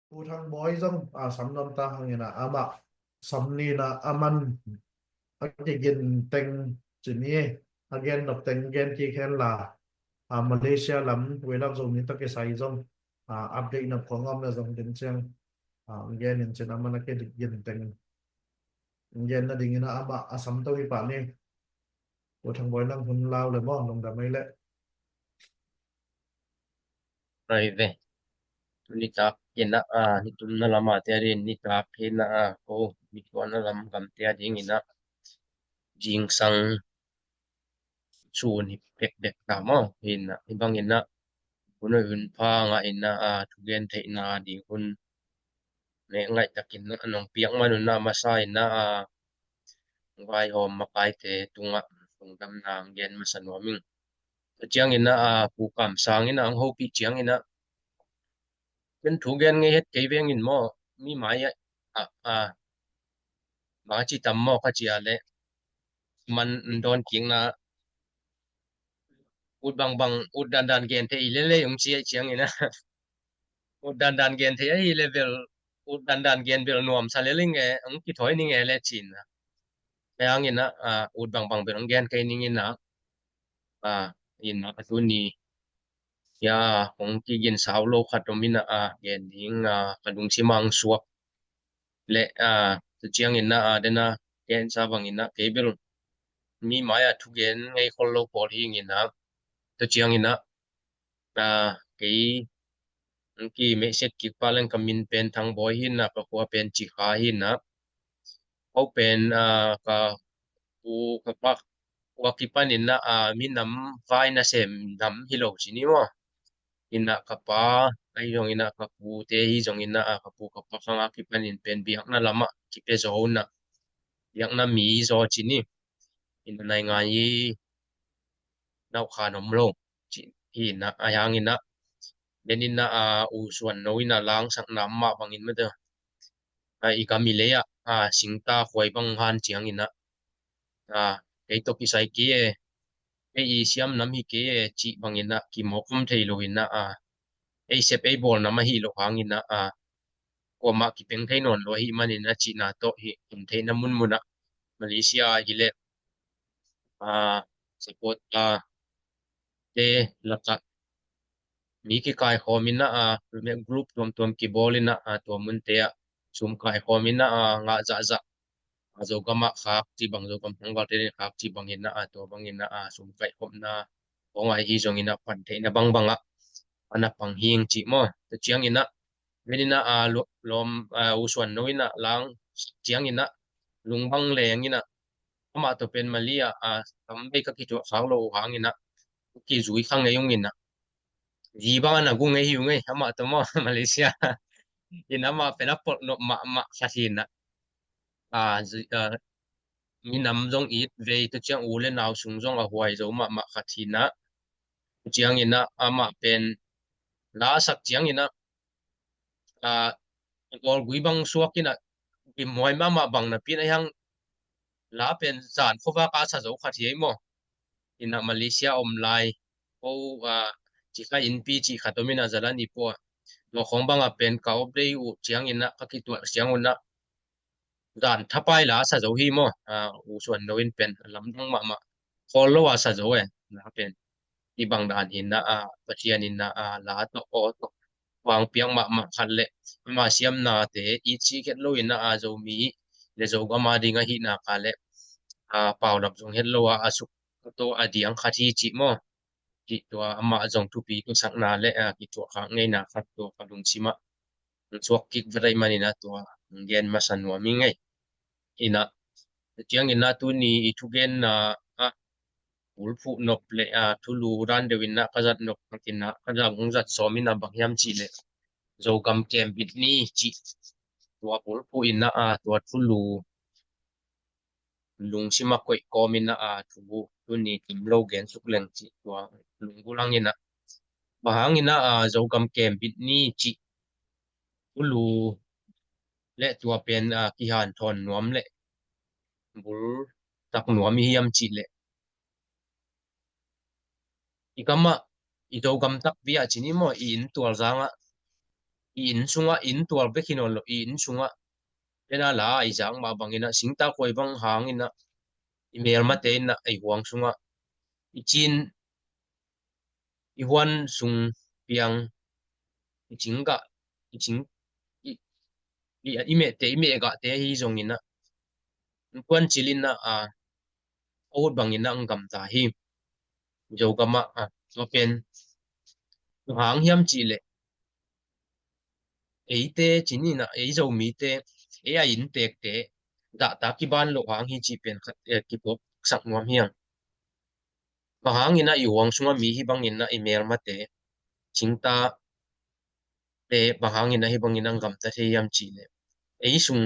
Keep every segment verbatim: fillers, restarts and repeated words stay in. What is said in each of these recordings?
Pu Thang Bawi zong, a, sam nuam ta hangin ah, amah sam nin ah a man a kigin teng ci ni, a gen nop teng gen kik hen la, a, Malaysia lam Wave Love Zomi tawh kisai zong, a, update nop khong om le zong din ciang, a, gen in cin a man a kigin teng gen nadingin ah amah a sam to hi pah ni. Pu Thang Bawi, nang hun lau le maw, lungdam ei leh. Rai ve. Tuni tak in ah, a, nitumna lam a te a ding, ni tak in ah, a, ko, nituahna lam gam te a dingin ah, zingsang sun hi pekpek ta maw. Hi in ah, hi bangin ah, hun hoih hun pha ngah in ah, a, thugen theihna ding hun ngaihtakin ah nong piak man un ah, masa in ah, a, vaihawm makaite tungah lungdamna gen masa nuam ing. Tua ciangin ah, a, Pu Kam Sang in ah hong hopih ciangin ah, ken thu gen ngei het kei veng in maw, mi mai ah, a, a, bang a ci tam maw ka ci a leh, man dawn kikna, ut bangbang, ut dandan gen thei i lelei hong ci ahih ciangin ah, ut dandan gen thei ahi leh bel, ut dandan gen bel nuamsa lel ing e, hong kithawi ning e leh ci in ah. Hangin ah, a, ut bangbang bel hong gen kei ning in ah, a, in ah, a, tuni, ya, hong kigin sau lo khat om in ah, a, gen ding, a, ka lungsim ah hong suak leh, a, tua ciangin ah, a, den a, gen sa bangin ah, kei bel mi mai ah thugen ngei khol lo pawl hi ing in ah, tua ciangin ah, a, kei hong kimaisak kik pah leng ka min pen Thang Bawi hi in ah, ka khua pen Cikha hi in ah, ko pen, a, ka pu ka pa khua kipanin ah, a, minam vai nasem nam hi lo ci ni maw. In ah ka pa ahi zongin ah, ka pute hi zongin ah, a, ka pu ka pa khang a kipanin pen biakna lamah kipia zaw un ah, biakna mi zaw ci ni. In ah naingan i nauhkhan om lo ci hi in ah, a, hangin ah, den in ah, a, U Suan No in ah langsakna mah bangin mate, a, i gam i lei ah, a, singta khuai bang han ciangin ah, a, kei tawh kisai kei e, kei i siam nam hi kei e cih bangin ah kimawk om thei lo in ah, a, ei sep ei bawl nam ahi lo hangin ah, a, kuamah kipeng thei nawn lo ahih manin ah cihna tawh hi, in theihna munmun ah Malaysia ah hi leh, a, support, a, te lakah mi kikaikhawm in ah, a, group tuamtuam kibawl in ah, a, tua munte ah sum kaikhawm in ah, a, ngah zahzah, a, Zogam ah khak cih bang, Zogam tangvalte in khak cih bangin ah, a, tua bangin ah, a, sum kaikhawmna khawng ah hi zongin ah pan theihna bangbang ah a na pang hi ing cih maw. Tua ciangin ah, men in ah, a, lo-, lawm, a, U Suan No in ah lang ciangin ah, lung bang leng in ah, amah tawh pen Mali ah, a, tam bei ka kituah khak lo uh hangin ah, kizui kha ngei ung in ah, zi bang a na gu ngei hi ung ei, amah tawh maw, Malaysia. In amah pen a polh nop mahmah khat hi in ah, a, zu-, a, minam zong it vei, tua ciang u le nau sung zong a huai zo mahmah khat hi in ah, tua ciangin ah amah pen la a sak ciangin ah, a, a gawlgui bang suak in ah, bimhuai mahmah bang napi in ah, hiang la pen zan khuavak a sa zo khat hi ei maw. In ah Malaysia om lai ko, a, Cikha innpi cih khat om in ah, Zalan i pua, tua khawng bang ah pen ka op dei uh ciangin ah, ka kituah ciang un ah, zan thapai la sa zo hi maw. A, U Suan No in pen a lamdang mahmah, khawl lo a sa zo e. Na pen i bang dan hi in ah, a, Pathian in ah, a, la tawh aw tawh vang piak mahmah khat leh, ama siamnate it sik het lo in ah, a, Zomi le Zogam a ding ahih nak leh, a, paulap zong het lo a, a suk a to a diang khat hi cih maw. Cih tua amah zong thupi kisakna le, a, kituah khak ngeina khat tua ka lungsim ah suak kik vat ahih manin ah tua gen masa nuam ing ei. In ah, tua ciangin ah tuni i thugenna ah bulphuh nop le, a, thulu dan deuh in ah ka zat nop khat in ah, ka zat, hong zat sawm in ah, bang hiam cih leh Zogam Kem Bit Ni cih tua bulphuh in ah, a, tua thulu lungsim ah koih kawm in ah, a, thu tuni kim lo gen suk leng cih tua lunggulh hang in ah, bang hang in ah, a, Zogam Kem Bit Ni cih thulu le tua pen, a, kihanthawn nuam le bul tak nuam i hiam cih leh, i kam ah, i Zogam takpi ah ci ni maw, i inn tualzang ah i inn sungah, inn tual bek hi nawn lo, i inn sungah pen a la i zak mah bangin ah, singtak huai bang hangin ah, i melmate in ah, i huang sungah i cin, i huan sung piang, i cing gah, i cing, i, i, i mehte, i meh gahte ahi zongin ah, kuan cil in ah, a, a ut bangin ah ang gamta hi. Zogam ah, a, tua pen bang hang hiam cih leh, eite ci ni in ah, ei Zomite, ei a inntekte dahtak kiban loh hang hi cih pen khat, eh, kiphawksak nuam hi ang. Bang hangin ah i huang sungah mi hih bangin ah i melmate, cingtate bang hangin ah hih bangin ah ang gamta thei hiam cih leh, ei sung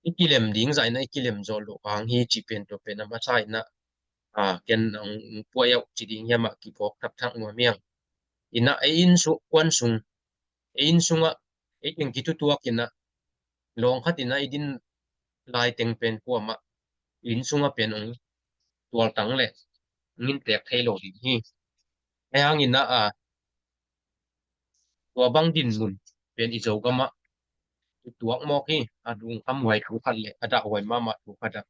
i kilem ding zah in ah i kilem zawh loh hang hi cih pen, tua pen a masa in ah, a, ken ang puai auh ci ding hiam ah kiphawk thakthak nuam hi ang. In ah ei inn su-, kuan sung, ei inn sungah ei teng kithutuak in ah, lawng khat in ah i din lai teng pen kuamah inn sungah pen ong tualtang leh ong inntek thei lo ding hi. Ahi hangin ah, a, tua bang dinmun pen i Zogam ah thutuak mawk hi, a dungkham huai thu khat leh a dah huai mahmah thu khat ah.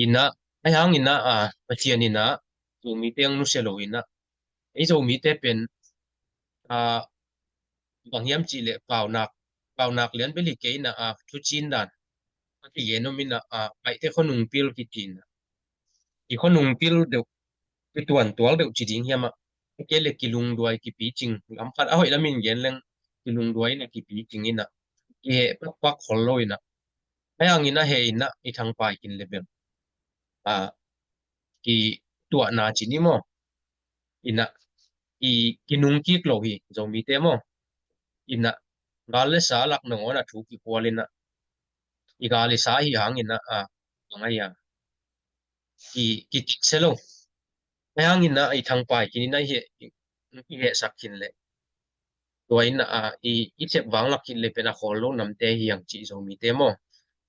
In ah, ahi hangin ah, a, Pathian in ah Zomite ang nusia lo in ah, ei Zomite pen, a, bang hiam cih leh paunak, paunak lian bel hi kei in ah, a, thucin dan a kigen om in ah, a, Paite khuanungpil kici in ah, i khuanungpil deuh, i tuantual deuh ci ding hiam ah, a kei leh kilungduai kipicing, lam khat a hoih lamin gen leng kilungduai in ah kipicing in ah, kiheh pakpak khol lo in ah, ahi hangin ah heh in ah i thangpai kin leh bel, a, kituahna ci ni maw, in ah i kinung kik lo hi Zomite maw. In ah gal leh sa lak nangawn ah thu kikhual in ah, i gal i sa hi hangin ah, a, bang ahi a, ki, kikik se lo. Ahi hangin ah i thangpai kin in ah i heh, i, i hehsak kin leh, tua in ah, a, i, i sep vang lak kin leh pen a khawl lo namte hi ang ci Zomite maw.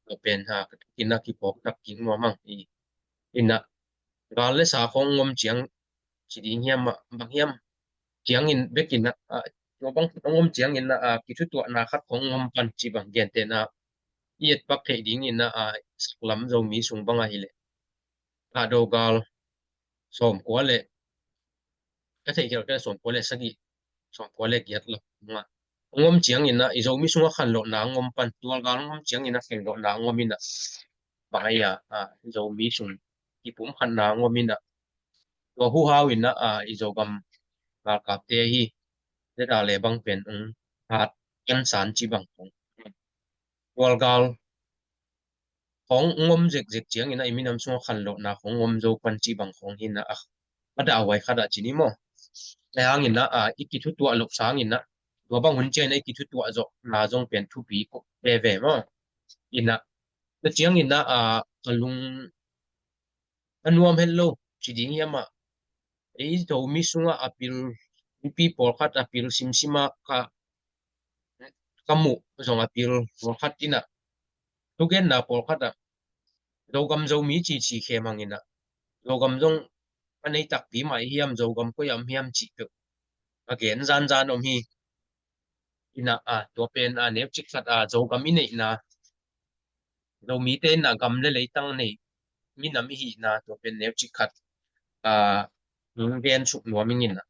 Tua pen, a, ka thukin ah kiphawk thak kik nuam ang. I, in ah gal leh sa khawng ngom ciang ci ding hiam ah, bang hiam ciangin bek in ah, a, tua bang khawng ngom ciangin ah, a, kithutuahna khat khawng ngom pan ci bang gentehna i etpak theih dingin ah, a, saklam Zomi sung bang ahi leh, a, Dogal sawmkua leh, ka theih khial kei sawmkua leh sagih, sawmkua leh giat lak ngah ngom ciangin ah, i Zomi sungah khanlawhna ngom pan, tualgal ngom ciangin ah khanlawhna ngom in ah, bang ahi a, a, Zomi sung kipumkhatna ngom in ah, tua huhau in ah, a, i Zogam galkapte hi, zeta leh bang pen ong hat kan san ci bang khawng, tualgal khawng ngom zekzek ciangin ah i minam sungah khanlawhna khawng ngom zo pan ci bang khawng hi in ah, a, a dah huai khat ah ci ni maw. Ahi hangin ah, a, i kithutuah loh sangin ah, tua bang hun ciangin ah i kithutuah zawhna zong pen thupi ko veve maw. In ah, tua ciangin ah, a, ka lung a nuam het lo ci ding hiam ah, ei Zomi sungah a pil, mipi pawlkhat a pil simsim ah ka, ka muh zong a pil pawlkhat in ah, thugenna pawlkhat ah, Zogam Zomi cici khem hang in ah, Zogam zong a nei takpi mah i hiam, Zogam koi ah om hiam cih peuh a gen zanzan om hi. In ah, a, tua pen, a, neucik khat, a, Zogam i neihna, Zomite in ah gam leh leitang nei minam i hihna, tua pen neucik khat, a, gen suk nuam ing in ah,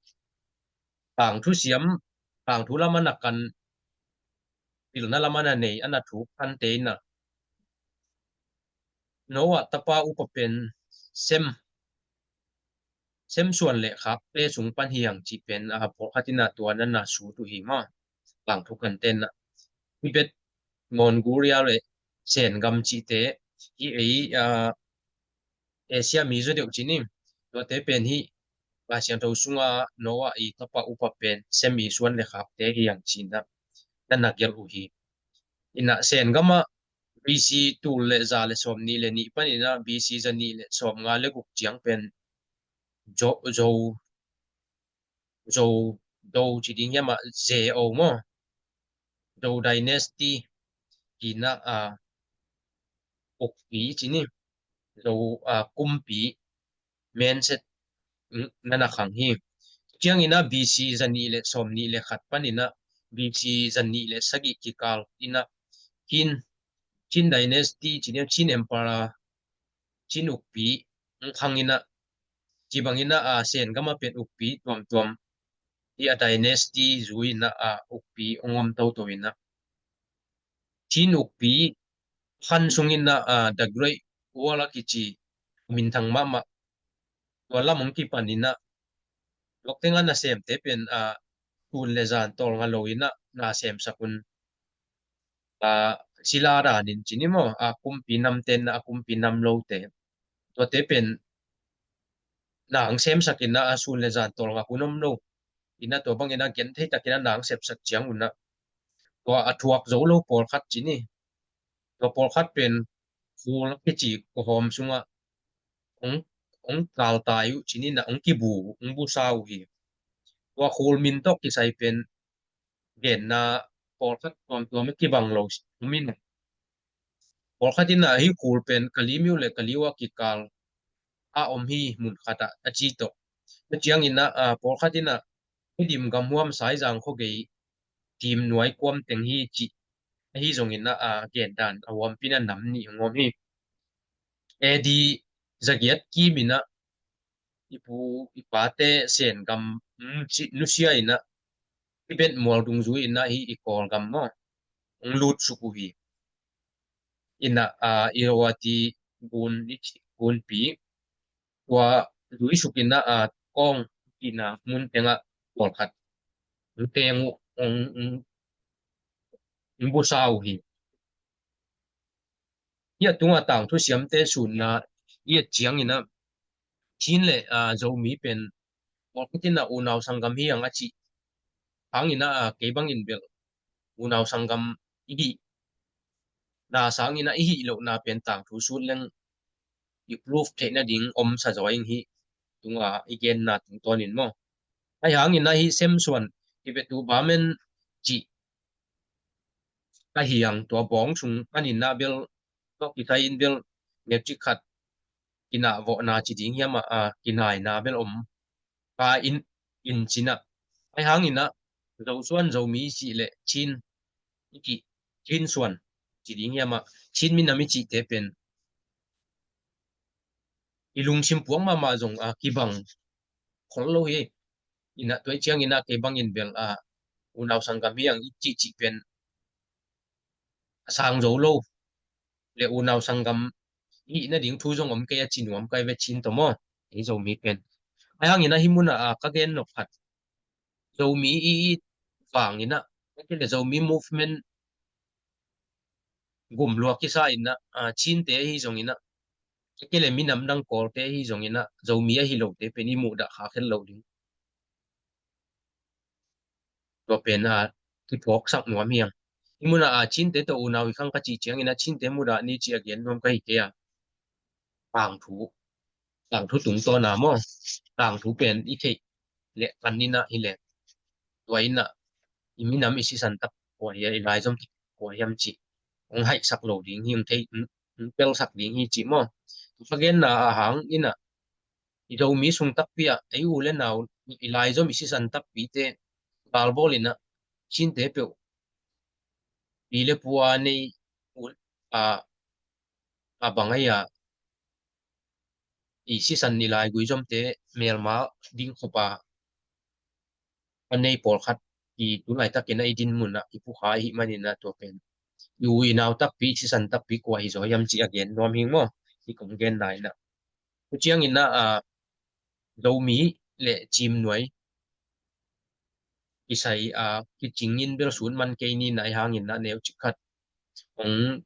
tangthu siam, tangthu lam a na kan, pilna lam a na nei, a na thuk Khante in ah, Noah tapa upa pen Sem, Sem suan leh khakte sung pan hi ang cih pen, a, pawlkhat in ah tua na na sut uh hi maw. Tangthu Khante in ah Tibet, Mongolia leh Sen gam cihte hi ei, a, Asia mi zaw deuh ci ni. Tuate pen hih Lai Siangtho sungah Noah i tapa upa pen Sem i suan leh khakte hi ang ci in ah na na gelh uh hi. In ah Sen gam ah B C tul leh za leh sawmnih leh nih pan in ah B C za nih leh sawmnga leh guk ciang pen Zo, Zo, Zo, Zo ci ding hiam ah, Zo maw, Zo dynasty hi in ah, a, ukpi ci ni, Zo, a, kumpi, menset, mm, na na khang hi. Ciangin ah B C zanih le sawmnih le khat panin ah B C zanih le sagih kikal in ah Qin, Qin Dynasty, Qin, Qin Emperor, Qin ukpi hong khang in ah, ci bangin ah, a, Sen gam ah pen ukpi tuamtuam, hi a dynasty zui in ah, a, ukpi hong om toto in ah, Qin ukpi khan sungin ah, a, The Great Wall a kici, minthang mahmah, tua lam hong kipan in ah, tuak teng ah nasemte pen, a, sun le zan tawlnga lo in ah na semsak un, a, sila danin ci ni maw, a, kumpi namte in ah, a, kumpi nam lote, tuate pen na hong semsak in ah, a, sun le zan tawlnga hun om lo in ah, tua bangin ah genthei takin ah na hong semsak ciangun ah, tua a thuak zo lo pawlkhat ci ni, tua pawlkhat pen khul a kici kuahawm sungah hong, hong kaltai uh ci ni, na hong kibu, hong busa uh hi. Tua khul min tawh kisai pen genna pawlkhat tuamtuam a kibang lo om in, pawlkhat in ah hih khul pen Kalaymyo le Kalayo a kikal a om hi, mun khat ah, a ci tawh. Tua ciangin ah, a, pawlkhat in ah Tedim gamhuam Saizang khuagei Cimnuai kuam teng hi cih, ahi zongin ah, a, gendan a huampi in ah nam nih hong om hi. A D zagiat kim in ah i pu i pate Sen gam, mm, ci, nusia in ah Tibet mual dungzui in ah hih i Kawlgam maw hong lutsuk uh hi. In ah, a, Irrawaddy gun, i ci, gunpi, tua zui suk in ah, a, Kawng cihna mun teng ah pawlkhat hong teng uh, hong, hong, hong busa uh hi. Hih a tungah tangthu siamte sunna i et ciangin ah Chin le, a, Zomi pen pawlkhat in ah unau sanggam hi hang a cih hangin ah, a, kei bangin bel unau sanggam i hihna sangin ah i hih lohna pen tangthu sut leng i proof theih nading om sa zaw ing, hih tungah i genna tungtawnin maw. Ahi hangin ah hih Semsuan, Tibet uh Burman cih ahi hang, tua bawng sung panin ah bel tawh kisai in bel neu cik khat kinahvawhna ci ding hiam, a, a, kinaina bel om ka in, in ci in ah. Ahi hangin ah Zosuan, Zomi cih le Chin i cih, Chin suan ci ding hiam, a, Chin minam i cihte pen i lungsim puak mahmah zong, a, kibang khol lo hi. In ah tua i ciangin ah kei bangin bel, a, unau sanggam hi hang i cihcih pen a sang zo lo le unau sanggam i hih nading thu zong om kei a ci nuam ka hi ve, Chin tawh maw, ei Zomi pen. Ahi hangin ah hih munah, a, ka gen nop khat, Zomi i, i vangin ah, a kei le Zomi movement gum lua kisa in ah, a, Chinte ahi zongin ah, a kei le minam dang Kawlte ahi zongin ah, Zomi ahi lote pen i muhdah kha khet lo ding. Tua pen, a, kiphawksak nuam hi hang. Hih munah, a, Chinte tawh unau hi khang ka cih ciangin ah Chinte mudah ni cih a gen nuam ka hi kei a. Tangthu, tangthu tungtawn a maw, tangthu pen i theih leh kan in ah hi leh, tua in ah i minam i sisan tak kua hiam, i laizom tak kua hiam cih hong haihsak lo ding hi, hong thei, hong pelsak ding hi cih maw. Ka genna a hang in ah i Zomi sung takpi ah ei u le nau, i laizom i sisan takpite galbawl in ah Chinte peuh pi le pu a nei u, a, a bang ahi a, i sisan i laigui zomte melma ding khop a a nei pawlkhat i tu laitakin ah i din mun ah i pukha ahih manin ah tua pen i u i nau takpi, i sisan takpi kua hi zaw hiam cih a gen nuam hi ing maw. Hi kong genna in ah, tu ciangin ah, a, Zomi le Cimnuai kisai, a, kicingin bel sut man kei ni, ahi hangin ah neu cik khat hong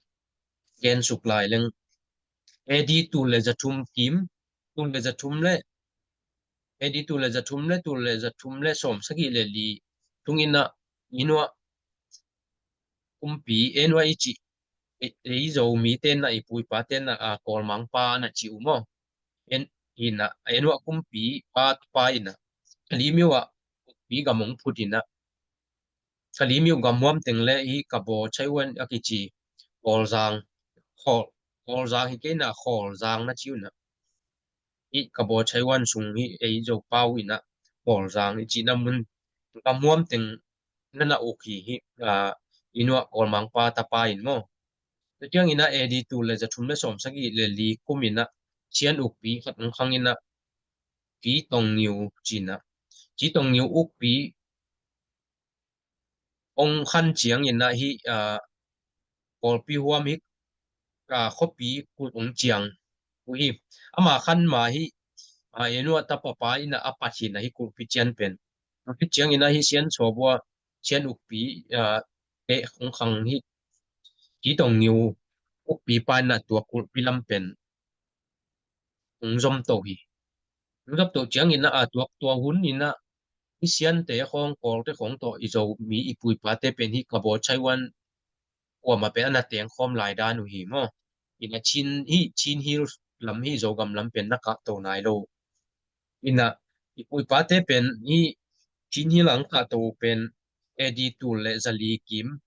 gen suk lai leng. A D tul le za thum kim, tul le za thum le, A D tul le za thum le, tul le za thum le sawm sagih le li tungin ah, Inua kumpi, Inua i cih, ei, ei Zomite in ah, i pu i pate in ah, a, Kawlmangpa na ci uh maw. En, in ah, Inua kumpipa, pa in ah Kalaymyo ah kumpi gam hong phut in ah, Kalaymyo gamhuam teng le hi Kabo Chaiwan a kici Kawlzang, Kawl, Kawlzang hi kei in ah, Kawlzang na ci uh in ah, hi Kabo Chaiwan sung hi ei Zopau in ah Kawlzang i cihna mun, gam huam teng na na uk hi hi, a, i nuah Kawlmangpa tapa in maw. Tua ciangin ah A D tul le za thum le sawm sagih le li kum in ah Sian ukpi khat hong khang in ah Ci Tong Ngiu ci in ah, Ci Tong Ngiu ukpi hong khan ciangin ah hih, a, Kawlpi huam hi, a, khuapi kulh hong ciang uh hi. Ama khan ma hih, a, i nuah tapapa in ah a pat hi in ah hih kulhpi cian pen. Hih ciangin ah hih Sian Sawbua, Sian ukpi, a, teh hong khang hih Ci Tong Ngiu ukpipa in ah tua kulhpi lam pen hong zom to hi. Hong zom to ciangin ah, a, tua, tua hun in ah hih Siante khawng, Kawlte khawng tawh i Zomi i pu i pate pen hih Kabaw Chaiwan kuamah pen a na tengkhawm lai dan uh hi maw. In ah Chin, hih Chin Hill lam, hih Zogam lam pen na kahto nai lo. In ah i pu i pate pen hih Chin Hill ah hong kahto pen A D tul le za li kim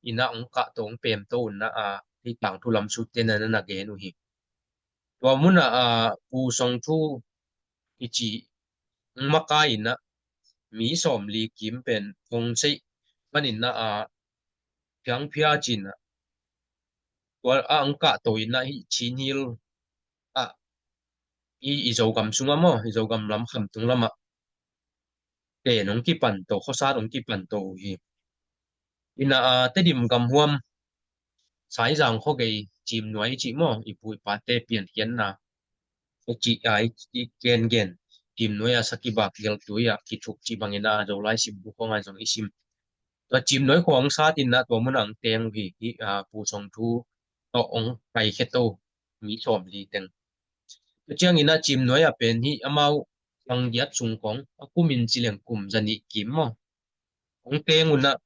in ah hong kahto, hong pemto un ah, a, hih tangthu lam sutte na na gen uh hi. Tua mun ah, a, Pu Song Thu i cih hong makai in ah mi sawm li kim pen hong seih panin ah, a, Phiang Phia ci in ah tua ah hong kahto in ah hih Chin Hill ah, i, i Zogam sungah maw, i Zogam lam khamtung lamah ten hong kipan to, khuasat hong kipan to uh hi. In ah, a, Tedim gam huam Saizang khuagei Cim Nuai i cih maw, i pu i pate piankhiatna i cih, a, i, i gengen, Cim Nuai a sakibak geltui ah kithuk cih bangin ah Zolai simbu khawng ah zong i sim. Tua Cim Nuai khua hong sat in ah tua mun ah hong teng uh hi, hih, a, Pu Song Thu tawh hong paikhia to mi sawm li teng. Tua ciangin ah Cim Nuai ah pen hih amau khang giat sung khawng a kum in ci leng kum za nih kim maw, hong teng un ah,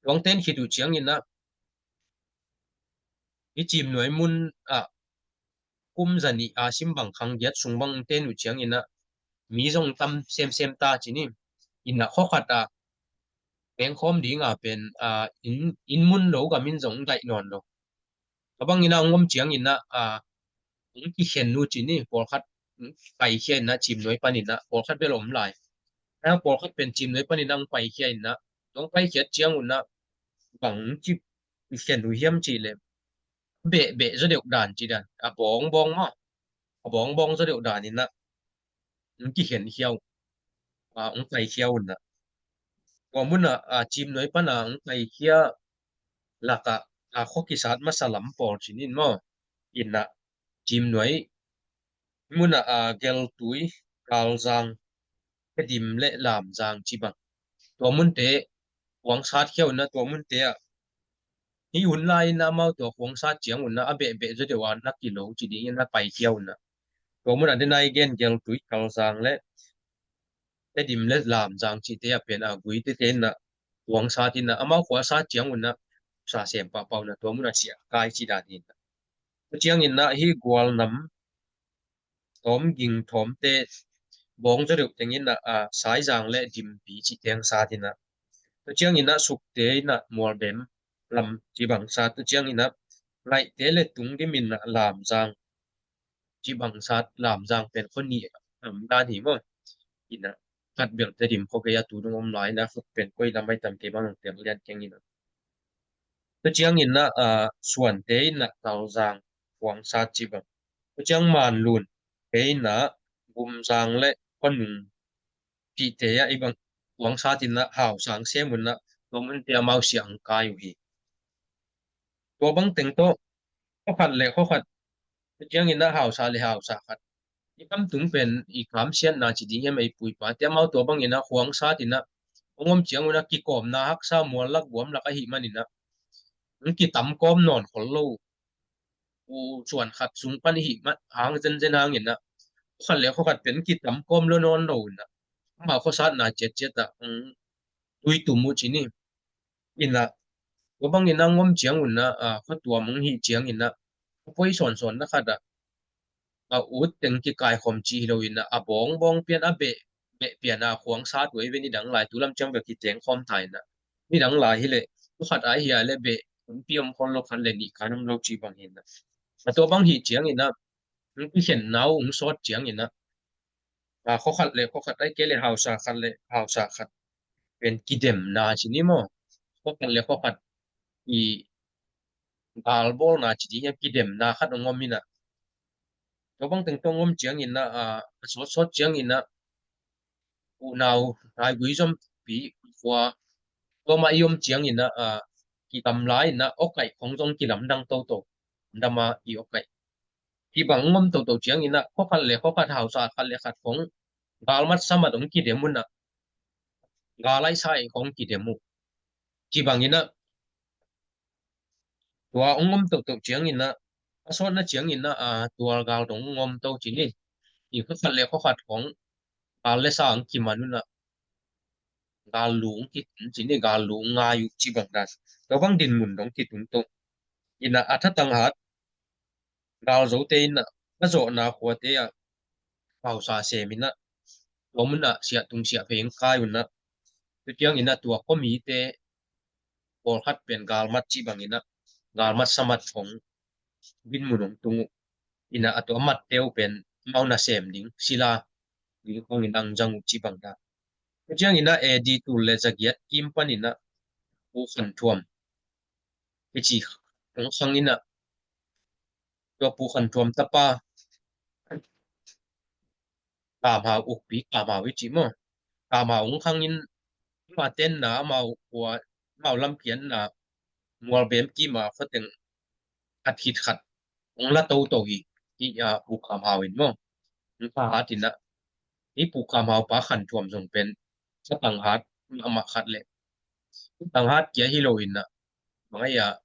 hong ten khit uh ciangin ah hih Cim Nuai mun ah kum za nih a sim bang, khang giat sung bang hong ten uh ciangin ah mi zong tam semsem ta ci ni. In ah khuakhat ah tengkhawm ding a pen, a, inn, inn mun lo gam in zong daih nawn lo. Tua bangin ah hong om ciangin ah, a, hong kikhen uh ci ni, pawlkhat hong paikhia in ah Cim Nuai panin ah, pawlkhat bel om lai. A, pawlkhat pen Cim Nuai panin ah hong paikhia in ah, hong paikhiat ciang un ah bang hong kikhen uh hiam cih leh, behbeh zaw deuh dan ci dan, a bawngbawng maw, a bawngbawng zaw deuh dan in ah hong kikhenkhia uh, a, hong paikhia un ah. Tua mun ah, a, Cim Nuai pan ah hong paikhia lakah, a, khua kisat masa lam pawl ci ni maw. In ah Cim Nuai mun ah, a, Geltui, Kalzang, Tedim le Lamzang ci bang, tua munte khuang sat khia un ah, tua munte ah hih hun lai in ah amau tua khuang sat ciang un ah a behbeh zaw deuh a na kilo ci dingin ah paikhia un ah. Tua mun ah den a i gen Geltui, Kalzang le Tedim le Lamzang cihte ah pen, a, Guite te in ah khuang sat in ah, amau khua sat ciang un ah sa sem pahpah un ah tua mun ah siah kai ci dan hi in ah. Tua ciangin ah hih Gualnam, Tawmging, Thawmte, bawng zaw deuh teng in ah, a, Saizang le Dimpi cih teng sat in ah. Tua ciangin ah Sukte in ah Mualbem lam ci bang sat, tua ciangin ah Laihte le Tungdim in ah Lamzang ci bang sat, Lamzang pen khua nih a om dan hi maw. In ah khat bel Tedim khua gei a tu dong om lai in ah, khut pen koi lam ai tam kei bang teng lian keng in ah. Tua ciangin ah, a, Suante in ah Kalzang khuang sat ci bang. Tua ciang Manlun te in ah Gumzang le Khuanung cihte ah i bang khuang sat in ah Hausang sem un ah tua munte amau siah hong kai uh hi. Tua bang teng tawh khua khat le khua khat, tua ciangin ah Hausa le Hausa khat, i kam tung pen i kamsiatna ci ding hiam, ei pu i pate amau tua bangin ah khuang sat in ah hong om ciang un ah kikawmna haksa, mual lak guam lak ahih manin ah hong kitam kawm nawn khol lo uh, suan khat sung pan i hih mah hang zenzen hangin ah khua khat le khua khat pen kitam kawm lo nawn lo in ah, amau khuasatna ciatciat ah hong tuitum uh ci ni. In ah tua bangin ah hong om ciang un ah, a, khua tuam hong hih ciangin ah, khua poi sawnsawn na khat ah, a, ut teng kikaikhawm ci hi lo in ah, a bawngbawng pian, a beh, beh pian a khuang sat uh ei ve. Nidang lai, tu lam ciang bek kitengkhawm ta in ah, nidang lai hi leh khua khat ah hi a leh beh hunpi om khol lo, khat le nih kan om lo ci bang hi in ah. A, tua bang hih ciangin ah hong kikhenna uh hong sawt ciangin ah, a, khua khat le khua khat, ai ke le hausa khat le hausa khat pen kidemna ci ni maw? Khua khat le khua khat i galbawlna ci ding hiam, kidemna khat hong om in ah, tua bang teng tawh hong om ciangin ah, a, a sawtsawt ciangin ah, unau, raigui zompi khua, tua mah i om ciangin ah, a, kigamla in ah, awkaih khong zong kilamdang toto, lamdang a i awkaih. Hih bang hong om toto ciangin ah, khua khat le khua khat, hausa khat le khat khong galmat samat hong kidem un ah, gal aihsa aih khong kidem uh. Ci bangin ah, tua hong om toto ciangin ah, a sawtna ciangin ah, a, tual gal dong hong om to ci ni. I khua khat le khua khat khong gal le sa hong kiman un ah, gal lu hong kitun ci ni, gal lu hong ngai uh ci bang dan. Tua bang dinmun dong kitun to. In ah, a thatang hat gal zote in ah, a zawhna khuate ah hausa sem in ah, tua mun ah siah tung siah phei hong kai un ah, tu ciangin ah tua khua mite pawlkhat pen galmat ci bangin ah, galmat samat khong dinmun hong tung uh. In ah, a tua matte uh pen amau nasem ding sila ding khong in ah hong zang uh ci bang dan. Tu ciangin ah, A D tul le zagiat kim panin ah, Pu Khan Thuam kici hong khang in ah, tua Pu Khan Thuam tapa Kam Hau, ukpi Kam Hau i ci maw? Kam Hau hong khang in, ama tenna, amau khua, amau lampianna, Mualbem kim a khua teng khat khit khat hong la toto hi. Hih, a, Pu Kam Hau in maw, hong thahat in ah, hih Pu Kam Hau pa Khan Thuam zong pen, thatang hat mahmah khat le, thatang hat kia hi lo in ah, bang ai ah,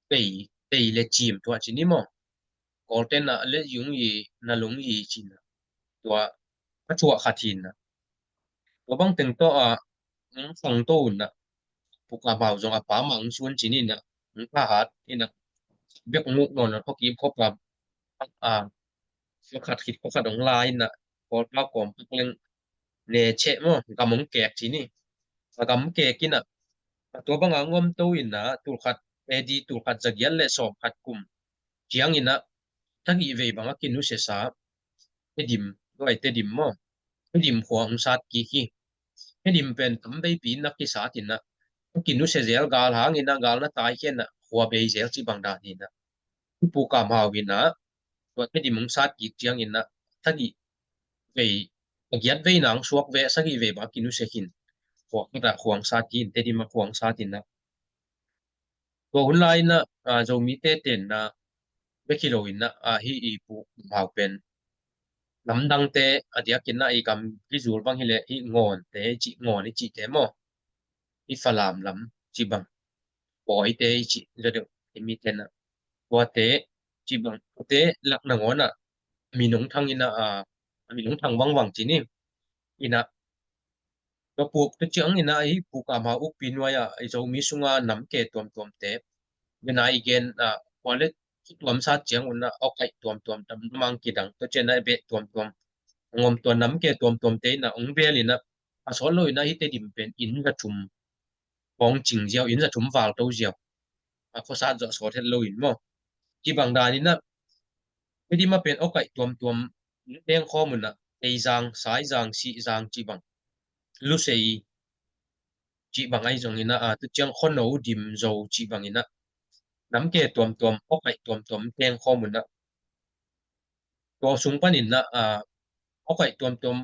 tei, tei le cim tua ci ni maw? Kawlten ah le yung i, na lung i ci in ah, tua a thuah khat hi in ah, tua bang teng tawh ah, hong khang to un ah, Pu Kam Hau zong a pa mah hong suan ci ni in ah, hong thahat in ah, bek hong uk nawn nawn khua kim khua pam, a, khua khat khit khua khat hong la in ah, Kawlpau kawm pak leng ne cheh maw, gam hong kek ci ni. A gam kek in ah, a tua bang a hong om to in ah, tul khat, A D tul khat zagiat le sawm khat kum ciangin ah, thagih vei bang a kinusiasa Tedim, tua i Tedim maw, Tedim khua hong sat kik hi. Tedim pen tam veipi in ah kisat in ah, a kinusia zel, gal hangin ah, gal na taikhia in ah, khua bei zel ci bang dan in ah, Pu Kam Hau in ah, tua Tedim hong sat kik ciangin ah, thagih vei, a giat vei nang suak ve, sagih vei bang a kinusia khin. Khua khat ah khua hong sat kik in, Tedim ah khua hong sat in ah, tua hun lai in ah, a, Zomite tenna bek hi lo in ah, a, hih i Pu Kam Hau pen namdangte a diakin ah, i gam kizul bang hi leh hih Ngawnte i cih, Ngawn i cihte maw, hih Falam lam ci bang, Pawite i cih zaw deuh, i mite in ah, tuate ci bang, tuate lak nangawn ah, a min hong thang in ah, a, a min hong thang vangvang ci ni. In ah, tua Pu, tua ciangin ah, hih Pu Kam Hau ukpi nuai ah, i Zomi sunga namke tuamtuamte, bena i gen ah, khua le tuam sat ciang un ah, awkaih tuamtuam, damdam a hong kidang, tua ciang ah beh tuamtuam hong om, tua namke tuamtuamte in ah hong bel in ah, a sawt lo in ah, hih Tedim pen inn za thum hong cing ziau, inn za thum val to ziau. A khuasat zawh sawt het lo in maw. Ci bang dan in ah, Tedim ah pen awkaih tuamtuam teng khawm un ah, Teizang, Saizang, Sihzang ci bang, Lusei ci bang ahi zongin ah, a, tu ciang Khuano, Dim, Zo ci bangin ah, namke tuamtuam, awkaih tuamtuam teng khawm un ah, tua sung panin ah, a, awkaih tuamtuam,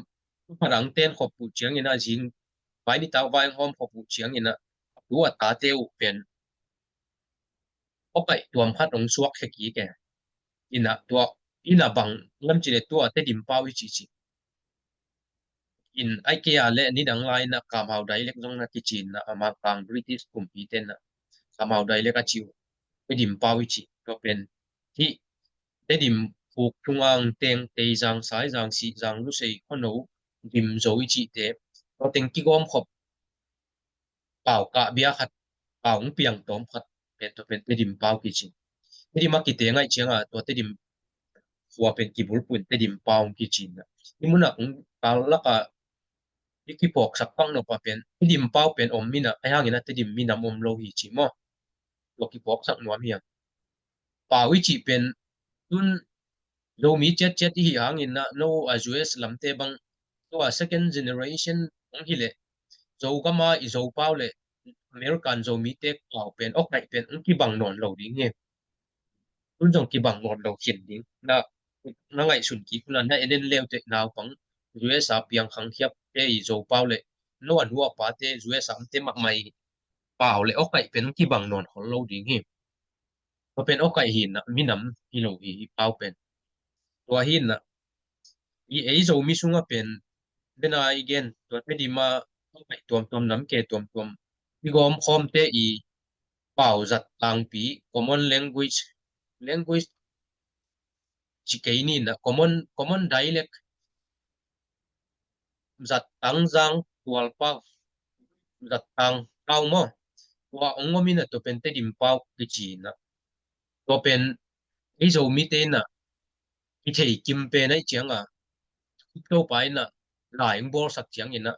tu phat a hong ten khop uh ciangin ah, zing vai nitak vai hong hawm khop uh ciangin ah, a tu a tate uh pen awkaih tuam khat hong suak khia kik e. In ah tua, in ah bang lam ci leh, tua Tedim pau i cih cih. In ai kei a leh nidang lai in ah Kam Hau dialect zong na kici in ah, a, Mangkang British kumpite in ah Kam Hau dialect a ci uh, Tedim pau i cih. Tua pen hih Tedim puk thung a hong teng Teizang, Saizang, Sihzang, Lusei, Khuano, Dim, Zo i cihte, tua teng kigawm khop pau kah bia khat, pau hong piang tawm khat pen, tua pen Tedim pau kici. Tedim a kiteng ahih ciangin ah, tua Tedim khua pen kibulphuh in Tedim pau hong kici in ah, hih mun ah kong kal lak ah i kiphawksak pak nop ah pen, Tedim pau pen om in ah, ahi hangin ah Tedim minam om lo hi ci maw. Tua kiphawksak nuam hi a. Pau i cih pen, tun Zomi ciatciat i hih hangin ah, no a U S lamte bang, tua second generation hong hi leh, Zogam a i Zopau le American Zomite pau pen, awkaih pen hong kibang nawn lo ding hi. Tun zong kibang nawn lo khin ding. Na, na ngaihsun kik un ah, na en en leuteh naupang U S a piang khangkhiapte i Zopau le, no a nu a pate U S a omte mahmah i pau le awkaih pen hong kibang nawn khol lo ding hi. Tua pen awkaih hi in ah, minam hi lo hi, i pau pen. Tua hi in ah, i ei Zomi sungah pen, bena i gen, tua Tedim a awkaih tuamtuam, namke tuamtuam, i gawm khawmte i pau zat tangpi, common language, language ci kei ni in ah, common, common dialect, zat tang zang tualpau, zat tang pau maw. Tua hong om in ah, tua pen Tedim pau kici in ah. Tua pen ei Zomite in ah, i thei kim pen ahih ciangin ah, Khup Topa in ah, lai hong bawlsak ciangin ah,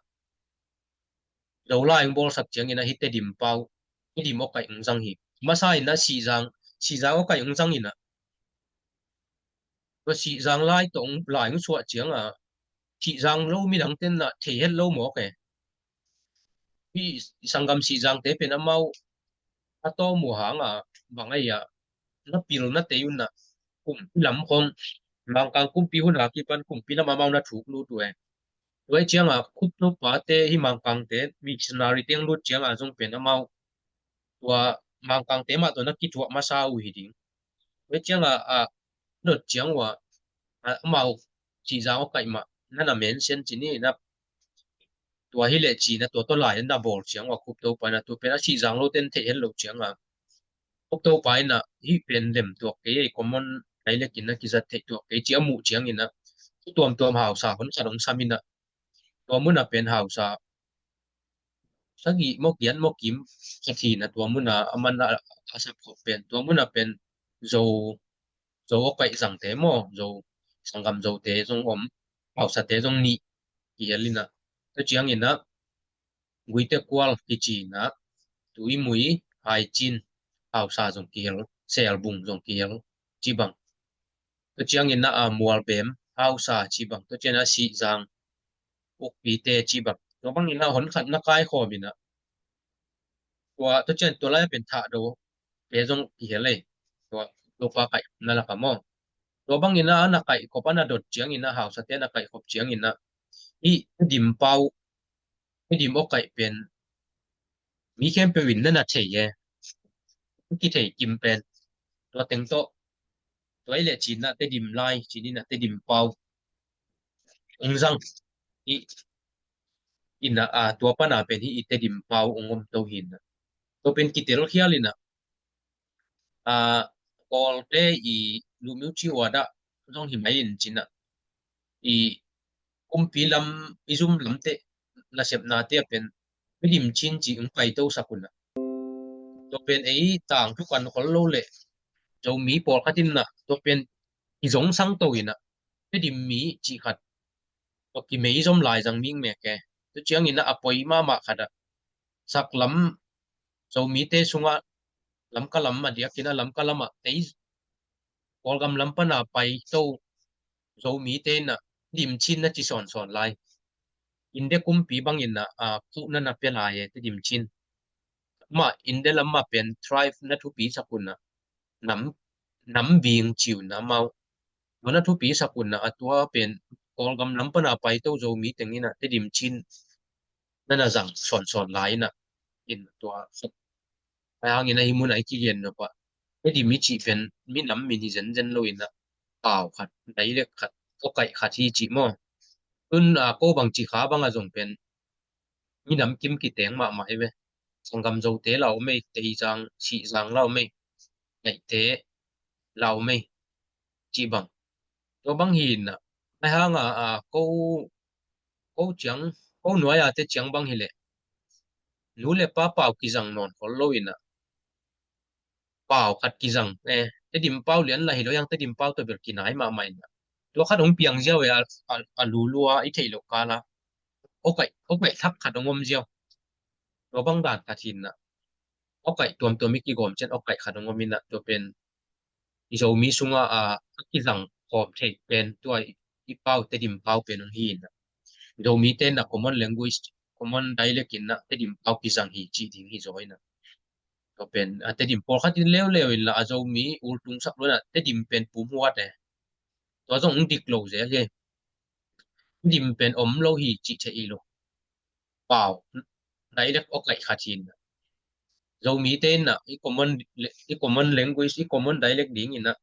Zolai hong bawlsak ciangin ah, hih Tedim pau, Tedim awkaih hong zang hi. Masa in ah Sihzang, Sihzang awkaih hong zang in ah, tua Sihzang lai tawh hong, lai hong suah ciangin ah, Sihzang lo midangte in ah thei het lo mawk e. Hih sanggam Sihzangte pen amau a tawm uh hangin, bang ahi a, na pil na tei un ah, kumpi lam khong, Mangkang kumpi hun a kipan kumpi lam amau na thuk lut uh e. Tua ahih ciangin Khup Topate, hih Mangkangte missionary teng lut ciangin zong pen amau tua Mangkangte mah tawh na kithuah masa uh hi ding. Tua ahih ciangin a dot ciang uh a, amau Sihzang awkaih mah na na mention ci ni in ah, tua hi leh ci in ah, tua tawh lai na bawl ciang uh a, Khup Topa in ah, tua pen a Sihzang lote in thei het lo ciangin, Khup Topa in ah, hih pen lem tuak kei, common dialect in ah kizat theih tuak kei ci a muh ciangin ah, tuamtuam hausa hon khat hong sam in ah, tua mun ah pen hausa sagih maw, giat maw, kim khat hi in ah, tua mun ah aman a, a sap khop pen, tua mun ah pen Zo, Zo awkaih zangte maw, Zo, sanggam Zote zong om, hausate zong nih kihel in ah. Tua ciangin ah, Guite Kual kici in ah, Tuimui, Haicin, hausa zong kihel, Selbung zong kihel, ci bang. Tua ciangin ah, a, Mualbem, hausa ci bang. Tua ciangin ah Sihzang, Ukpite ci bang. Tua bangin ah hon khat na kaikhawm in ah, tua, tua ciang tua lai a pen Thahdote zong kihel e. Tua, tua pa kaih na lak ah maw. Tua bangin ah na kaih khop, a na dot ciangin ah, hausate na kaih khop ciangin ah, hih Tedim pau, Tedim awkaih pen mi khempeuh in na na thei e. Kithei kim pen. Tua teng tawh, tua hi leh ci in ah Tedim lai, ci in ah Tedim pau hong zang hi in ah, a, tua pan a pen hih i Tedim pau hong om to hi in ah. Tua pen kitelkhial in ah, a, Kawlte i lumyo ci uh a dah zong hi mai in ci in ah, i kumpi lam, i zum lamte, nasepnate ah pen Tedim Chin ci hong paito sak un ah. Tua pen ei tangthu kan khol lo leh, Zomi pawlkhat in ah, tua pen i zong sang to in ah, Tedim mi cih khat, tua kimeizom lai zang mikmek e. Tua ciangin ah a poi mahmah khat ah, saklam, Zomite sungah Lamka lam a diakin ah, Lamka lam ah tei, Kawlgam lam pan a paito Zomite in ah Tedim Chin na ci sawnsawn lai. India kumpi bangin ah, a, phuh na na pia lai e, Tedim Chin. Mah India lam ah pen tribe na thupi sak un ah, nam, nam bing ci un ah amau. Tua na thupi sak un ah, a tua pen Kawlgam lam pan a paito Zomi teng in ah Tedim Chin na na zang sawnsawn lai in ah, in tua. Ahi hangin ah hih mun ah i kigen nop ah, Tedim i cih pen minam min hi zenzen lo in ah, pau khat, dialect khat, awkaih khat hi cih maw. Tun, a, ko bang ci kha bang ah zong pen minam kim kiteng mahmah hi ve. Sanggam Zote la om ei, Teizang, Sihzang la om ei, Ngaihte la om ei, cih bang. Tua bang hi in ah, ahi hang a, a, ko, ko ciang, ko nuai a te ciang bang hi leh, nu le pa pau kizang nawn khol lo in ah, pau khat kizang, eh, Tedim pau lian la hi lo, yang Tedim pau tawh bel kinai mahmah in ah. Tua khat hong piang ziau e, a, a, a lulu a i theih loh kal a, awkaih, awkaih thak khat hong om ziau. Tua bang dan khat hi in ah, awkaih tuamtuam i kigawm ciang awkaih khat hong om in ah, tua pen i Zomi sungah, a, a kizang, khawm thei pen tua i, i pau Tedim pau pen hong hi in ah. Zomite in ah common language, common dialect in ah Tedim pau kizang hi cih ding hi zaw in ah. Tua pen a Tedim pawlkhat in leuleu in lah a Zomi ultung sak lo in ah Tedim pen pum huat e. Tua zong hong dik lo zel hi. Tedim pen om lo hi cih thei i lo. Pau dialect awkaih khat hi in ah. Zomite in ah i common, i common language, i common dialect ding in ah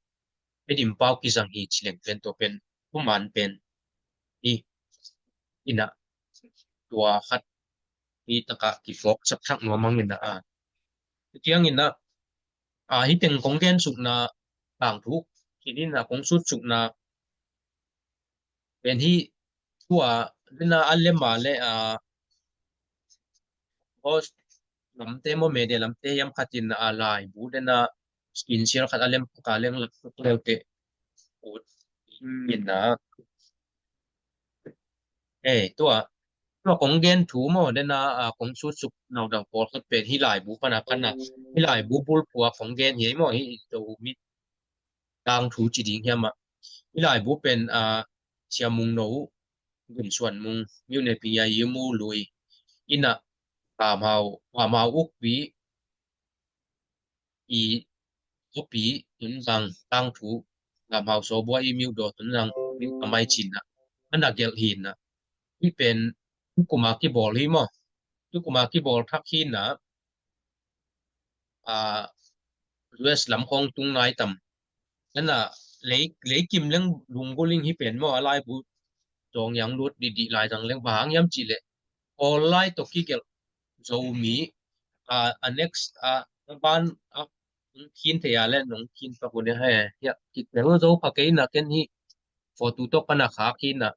Tedim pau kizang hi ci leng pen tua pen thuman pen hi in ah tua khat hi takah kiphawk saksak nuam hang in ah a. Ciang in ah a, hi teng kong gen sukna tangthu hi in ah kong sut sukna pen hi tua dena a lema le a host lamte maw media lamte hiam khat in a laibu dena screen share khat a lem ka leng lak tuk leute ut in ah. Eh, tua tua kong gen thu maw dena a kong sut suk nau dang pawlkhat pen hi laibu pana pana hi laibu bulpua kong gen hi maw hi Zomi tangthu ci ding hiam ah. Hi laibu pen a Sia Mung No, Gun Suan Mung, Miu Ne Pi Ya Yi Mu Lui in ah Kam Hau, Kam Hau Ukpi i Ukpi Tunzang tangthu, Kam Hau Sawbua i Miu Do Tunzang Miu Kamai ci in ah. Ana gelh hi in ah. Hi pen tukuma kibawl hi maw. Tukuma kibawl thak hi in ah. A, U S lam khawng tung nai tam. Nana lei, lei kim leng lunggulh ing hi pen maw a laibu zong yang lut didih lai zang leng bang hang hiam cih leh Kawl lai tawh kigelh Zomi a, a next a, a ban a nong khin thei a le nong khin pak uh ding he. Hiah kitel zo pha kei na ken hi photo tawh ka na khak hi na.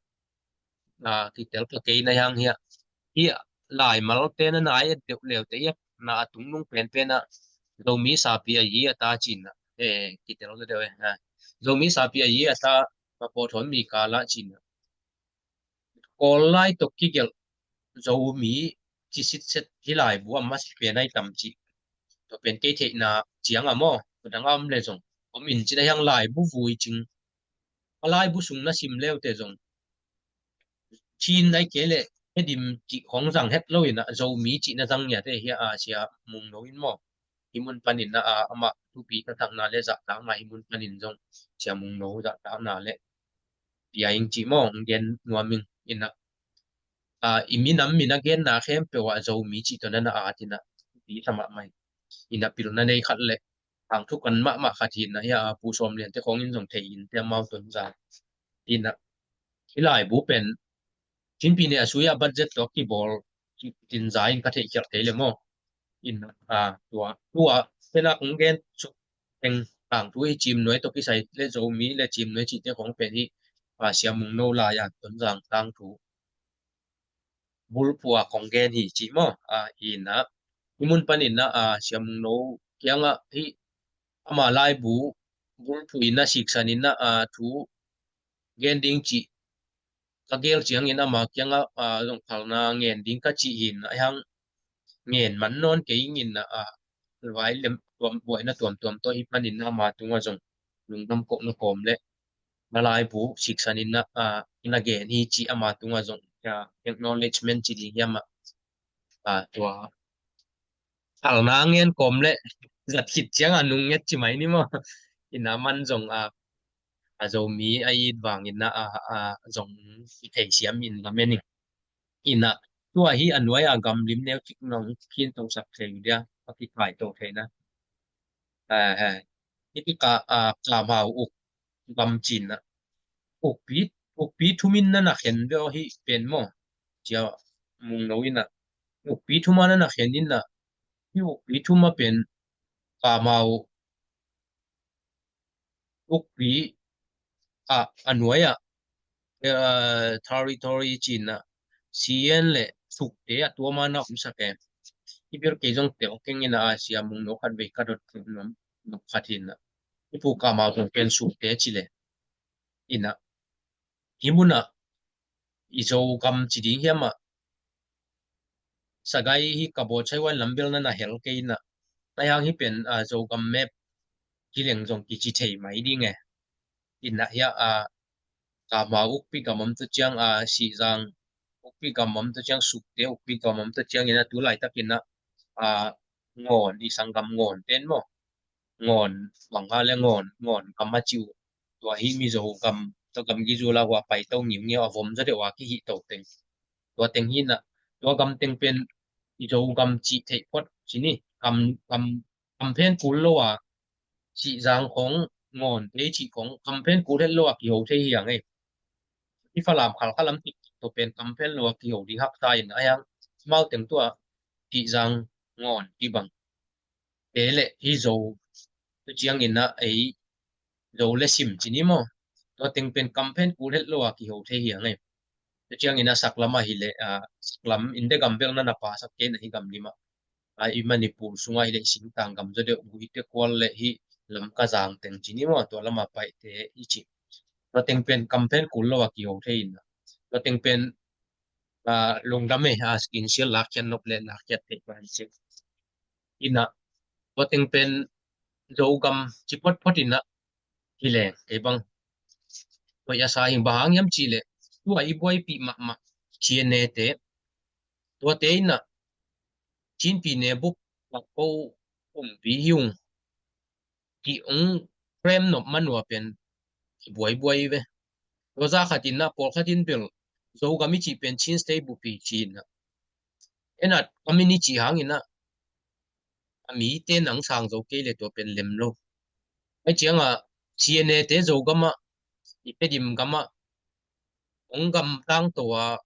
A, kitel pha kei na hiang hiah. Hiah laimalte na na ai a deuh leute hiah na a tungnung penpen ah Zomi sapi a yi a ta cin ah. Eh, kitel zo deuh eh. A, Zomi sapi a yi a ta ka pawthawn mi kala cin ah. Kawl lai tawh kigelh Zomi ci sitset hi laibu a masa pen ai tam ci. Tua pen kei theihna ciang a maw, tua dang a om le zong om in cin a hiang laibu vui cing. A laibu sung na sim leute zong Chin ai kei leh Tedim cih khong zang het lo in ah Zomi cih na zang ngiat e hi a Sia Mung No in maw. Hi mun panin ah amah thupi taktakna le zahtakna hi mun panin zong Sia Mung No zahtakna le pia ing cih maw hong gen nuam ing in ah. A, i minam min a genna khempeuh ah Zomi cih tawh na na at in ah thupi sa mahmah in ah pilna nei khat le tangthu kan mahmah khat hi in ah hi a Pu Sawm Lian te khong in zong thei in te amau tun zang in ah hi laibu pen Chin pi ne a sui a budget tawh kibawl cin za in ka theih khialh thei le maw. In ah tua tua tena kong gen suk teng tangthu hi Cim Nuai tawh kisai le Zomi le Cim Nuai cihte khong pen hi a Sia Mung No lai a Tonzang tangthu bulphuh a kong gen hi ci maw. A, in ah hi mun panin ah a Sia Mung No kiangah hi ama laibu bulphuh in ah siksan in ah a thu gen ding cih ka gel ciangin ama kiangah a zong phalna ngen ding ka cih hi in ah hiang ngen man nawn kei ing in ah a vai lem tuam buaina tuamtuam tawh hi panin ah ama tungah zong lungdam kohna kawm le na laibu siksan in ah a na gen hi cih ama tungah zong acknowledgement ci ding hiam ah a tua phalna ngen kawm le zat khit ciang a nung nget ci mai ni maw. In ah man zong a a Zomi a it vangin ah a, a zong i thei siam in lamen in ah tua hi a nuai a gam lim neu cik nong khin tong sak thei uh dia a kikai to thei na. A, a, hi pi ka a Kam Hau Uk gam cin ah Ukpi, Ukpi thumin na na khen ve aw hi pen maw. Sia Mung No in ah Ukpi thuma na na khen in ah hi Ukpi thuma pen Kam Hau Ukpi ah a nuai ah, eh, territory cin ah C N le Sukte a tuama na omsak e. Hi bil kei zong tel keng in ah a Sia Mung No khat vei ka dot nuam nuam khat hi in ah hi Pu Kam Hau zong pen Sukte ci le in ah hi mun ah i Zogam ci ding hiam ah Sagai hi ka bawl chai wan lam bel na na hel kei in ah na hiang hi pen a Zogam map hi leng zong kici thei mai ding e. Ina hiah a, Kamau ukpi gam om tua ciang a, Sihzang ukpi gam om tua ciang, Sukte ukpi gam om tua ciang ina tu laitakin a, a, Ngawn, i sanggam Ngawn ten maw, Ngawn bang ha le Ngawn, Ngawn gam a ci uh. Tua hi Mizo gam, tua gam gizul a hua paito ngiungiau a vom zaw deuh a kihih to teng. Tua teng hi na, tua gam teng pen i Zogam cih theih phot ci ni, gam, gam, gam phen kul lo a, Sihzang khong, Ngawnte cih khong gam phen kul het lo a kiho thei hi hang ei. I Falam Khalkha lam tik tua pen gam phen lo a kiho ding haksa in a hiang, amau teng tua Sihzang, Ngawn kibang te le hi Zo, tua ciangin a ei Zo le Sim ci ni maw. Tua teng pen gam phen kul het lo a kiho thei hi hang ei. Tua ciangin a saklam a hi le, a, saklam India gam bel na na pa sak kei na hi gam lim a, a, i Manipur sung a hi le i singtang gam zaw deuh, Guite kual le hi Lamka Zang teng ci ni maw, tua lam a paite i ci. Tua teng pen gam phen kul lo a kiho thei in a. Tua teng pen, a, lungdam e, a, skin sial lakkhiat nop le lakkhiat theih pan ci. Ina, tua teng pen Zogam ci photphot ina hi leng kei bang hoih a sa hing, bang hang hiam cih leh tua i buaipih mahmah C N A te, tuate ina Chin pyine bup lak ko kumpi hi ung cih hong frame nop man ua pen a buaibuai ve. Tua zah khat ina pawlkhat in bel Zogam i cih pen Chin State bup hi ci ina, ena gam i cih hang ina a mite nang sang zo kei le tua pen lem lo. Ahih ciangin C N A te Zogam ah, i Tedim gam ah hong gamtang to a,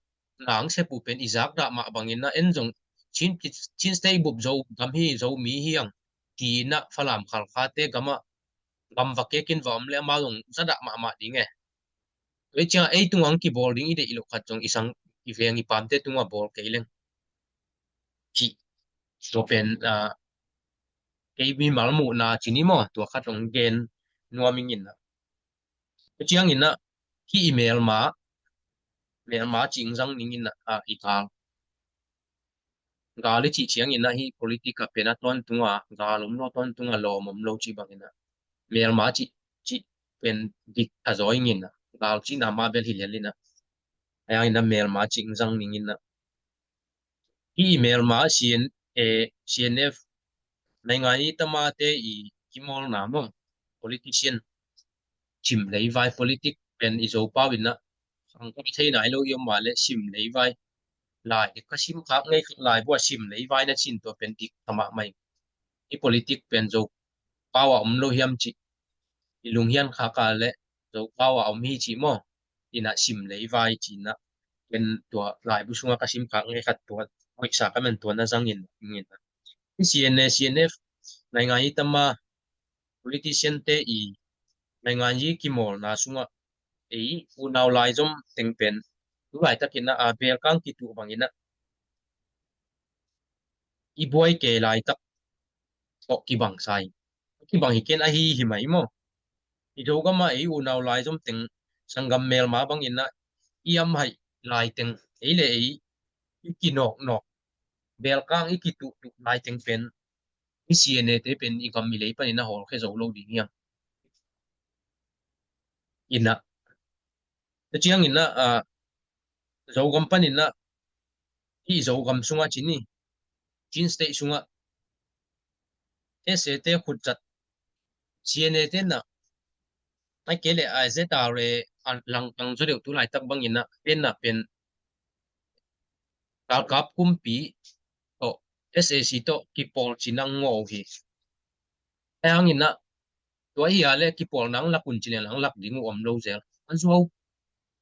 nang sep uh pen i zak dah mah bangin a, en zong Chin, Chin State bup Zogam hi, Zomi hi hang ci ina Falam Khalkhate gam ah gam va kek in va om le amau zong za dah mahmah ding e. Tua hi ciangin ei tungah kibawl ding i deih loh khat zong i sang, i veng i pamte tungah bawl kei leng cih, tua pen, a, kei mimal muhna ci ni maw, tua khat hong gen nuam ing ina. Tua ciangin a, hih i melma, melma cih zang ning ina, a, i gal. Gal i cih ciangin a, hih politik ah pen a tawntung a gal om lo, tawntung a lawm om lo cih bangin a, melma cih, cih pen dik a zaw ing ina, gal cihna mah bel hi lel ina. Ahih hangin a melma cih zang ning ina. Hih i melma C N A, C N F, naingan i tamate i kimawlna maw, politician, sim leivai politik pen i Zopau ina, ang kong thei nai lo i om mah le sim leivai. Lai, ka sim khak ngei khak lai bua sim leivai na cin tua pen dik ta mahmah ing. I politik pen Zopau ah om lo hiam cih i lunghian khak a le Zopau ah om hi cih maw, ina sim leivai ci ina, ken tua laibu sungah ka sim khak ngei khat tua, hoihsa ka men tua na zang in, ing ina. Hih C N A, C N F, naingan i tama, politician te i naingan i kimawlna sungah ei unau laizom teng pen tu laitakin a, a belkang kituh bangin a i buai kei laitak tawh kibang sa ing. Kibang hi ken ahi hi mai maw. I Zogam ah ei unau laizom teng sanggam melma bangin a i amhaih lai teng ei le ei i kinawknawk, belkang i kituhtuh lai teng pen i C N A te pen i gam i lei panin a hawlkhia zo lo ding hiam. Ina, tua ciangin a, a, Zogam panin a, hih Zogam sungah ci ni, Chin State sungah S A te khutzat, C N A te na, ahih kei le a Z R A a langkang zaw deuh tu laitak bangin a, pen na pen galkap kumpi tawh, S A C tawh kipawl cih na ngawh uh hi. Ahih hangin a, tua hi a le kipawl nang lak un ci leng nang lak ding uh om lo zel. A zuau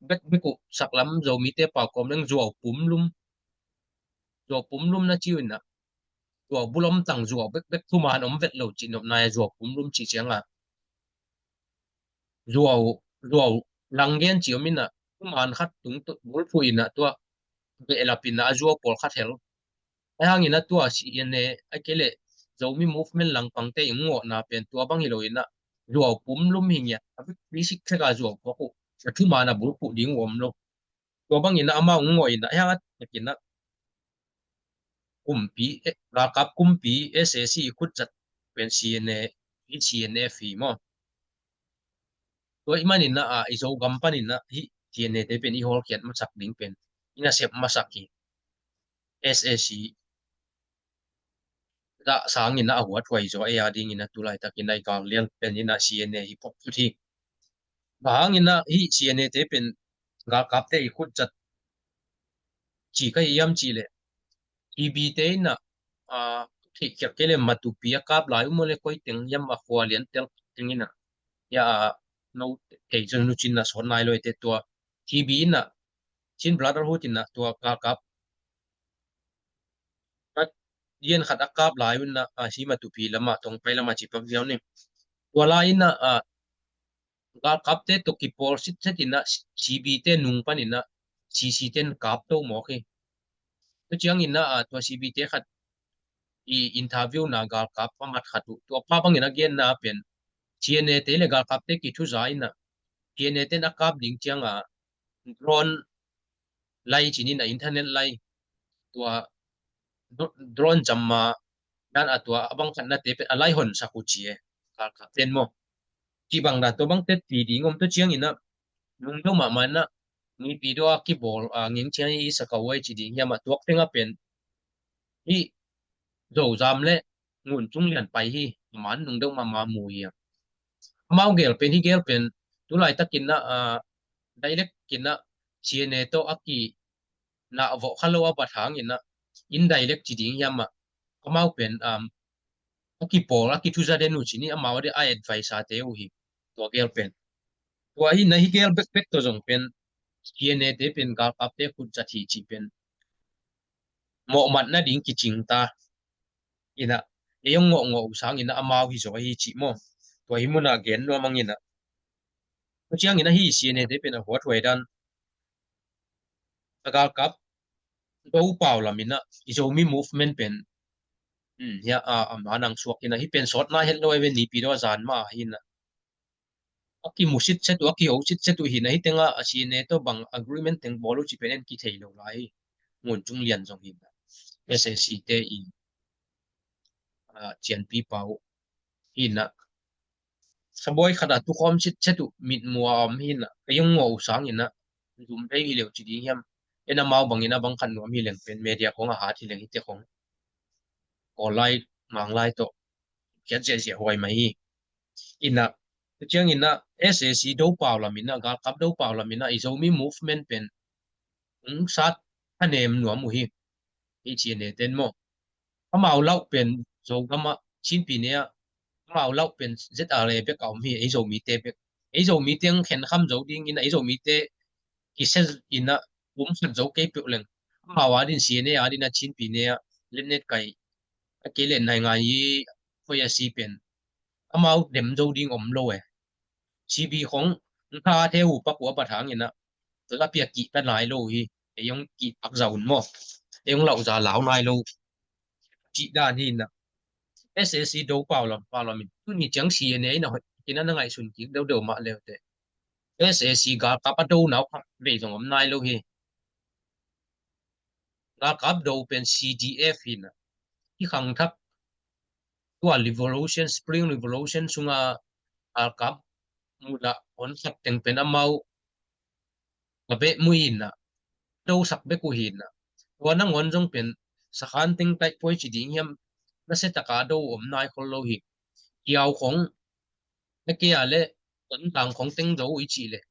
bekbek uh, saklam Zomite pau kawm leng zuau pumlum. Zuau pumlum na ci uh ina, zuau bulom tang zuau bekbek, thuman om vet lo cih nopna a, zuau pumlum cih ciangin a zuau, zuau langgen cih om ina, thuman khat tung bulphuh ina tua behlap ina a zuau pawlkhat hel. Ahih hangin a tua C N A, ahih kei le Zomi Movement langpangte i ngawhna pen tua bang hi lo ina, zuau pumlum hi ngiat, a bik basic thek a zuau puak uh, a thuman a bulphuh ding uh om lo. Tua bangin a amau ngawh ina, ahih hang a takin a kumpi, eh, galkap kumpi S A C khutzat pen C N A, C N F hi maw. Tua ahih manin ah, i Zogam panin ah hih C N A te pen i hawlkhiat masak ding pen i nasep masak hi. S A C zah sangin ah a huathuai zaw ei a dingin ah tu laitakin ah i gal lian pen in ah C N A hi phot phot hi. Bang hangin ah hih C N A te pen galkapte i khut zat ci ka hi hiam cih leh, T B te in ah, ah, theihkhiak kei leh Matupi a kap lai uh maw le, koi teng hiam, a khua lian tel teng in ah, ya, ah, no thei zon nu cin ah sawt nai lo ei te, tua T B in ah, Chin Brotherhood in ah tua galkap khat, lian khat a kap lai un ah, ah, hi Matupi lamah, Tongpai lamah ci pak ziau ni. Tua lai in ah, ah, galkapte tawh kipawl sitset in ah, C B te nung panin ah C C te in kap to mawk hi. Tua ciangin ah, ah, tua C B te khat i interview na galkap a mat khat uh, tua pa bangin a genna pen C N A te le galkapte kithuza in ah, C N A te in a kap ding ciang ah drone lai ci ni in ah, internet lai, tua dro-, drone jamma dan a tua a bang khatnate pen a lai honsak uh ci e, galkapte in maw. Ci bang dan tua bang tetpi ding om, tua ciangin ah nung deuh mahmah in ah Naypyidaw a kibawl, ah, ngeng ciang i sa ka uai ci ding hiam, a tuak teng ah pen hih Zozam le Ngun Cung Lian pai hi, a man nung deuh mahmah mu hi a. Amau gel pen, hih gel pen tu laitakin ah, ah, direct in ah C N A tawh a kinah vawh kha lo a bat hangin ah indirect ci ding hiam, ah, amau pen, um, a kipawl, a kithuza den uh ci ni, amau a di a advisor te uh hi, tua gel pen. Tua hi in ah hih gel bekbek tawh zong pen C N A te pen galkapte khut zat hi cih pen mawhmat nading kicing ta in ah, ei hong ngawhngawh uh sangin ah amau hi zaw hi cih maw. Tua hi mun ah gen nuam ing in ah. Tua ciangin ah hih C N A te pen a huathuai dan, a galkap do pau lam in ah i Zomi movement pen, um, ya, a, a man ang suak in ah, hih pen sawt nai het lo ei ve, Naypyidaw a zan mah hi in ah. A kimu sitset uh, a kiho sitset uh hi in ah, hih teng ah a C N A tawh bang agreement teng bawl uh cih pen en kithei lo lai hi. Ngun Cung Lian zong hi in ah, S A C te i, ah, cianpi pa uh hi in ah, sabuai khat ah tukhawm sitset uh, mitmuh a om hi in ah, ei hong ngawh uh sangin ah zum thei hi leu ci ding hiam. En amau bangin ah bang khat nuam hi leng pen media khong a hat hi leng, hihte khong Kawl lai, Mang lai tawh khiat ziahziah huai mai hi. In ah, tua ciangin ah S A C do pau lam in ah, galkap do pau lam in ah i Zomi movement pen hong sat a nem nuam uh hi. Hih C N A te in maw, amau lauh pen Zogam ah, Chin Pyine ah, amau lauh pen Z R A bek a om hi, ei Zomite bek. Ei Zomite hong khenkham zo dingin ah, ei Zomite kisia in ah um khat zo kei peuh leng, amau a din, C N A a din ah Chin Pyine ah letnet kai, a kei leh naingan i khoi a si pen amau dem zo ding om lo e. C B khong hong tha the uh pak uh a bat hangin ah, tua a piak kihta nai lo hi. Ei hong kihtak za un maw, ei hong lauh za lau nai lo cih dan hi in ah. S A C do pau lam, pau lam in, tuni ciang C N A in ah hoih kei in ah na ngaihsun kik deuhdeuh mah le uh teh, S A C galkap a do na uh khat vei zong om nai lo hi. Galkap do pen C D F hi in ah, hih khangthak tua Revolution, Spring Revolution sungah galkap mudah hon khat teng pen amau a beh mu hi in ah, dosak bek uh hi in ah. Tua nangawn zong pen sakhan teng taih puai ci ding hiam, nasia taka do om nai khol lo hi. Kiau khong, a kei a leh Tontang khong teng do i cih leh,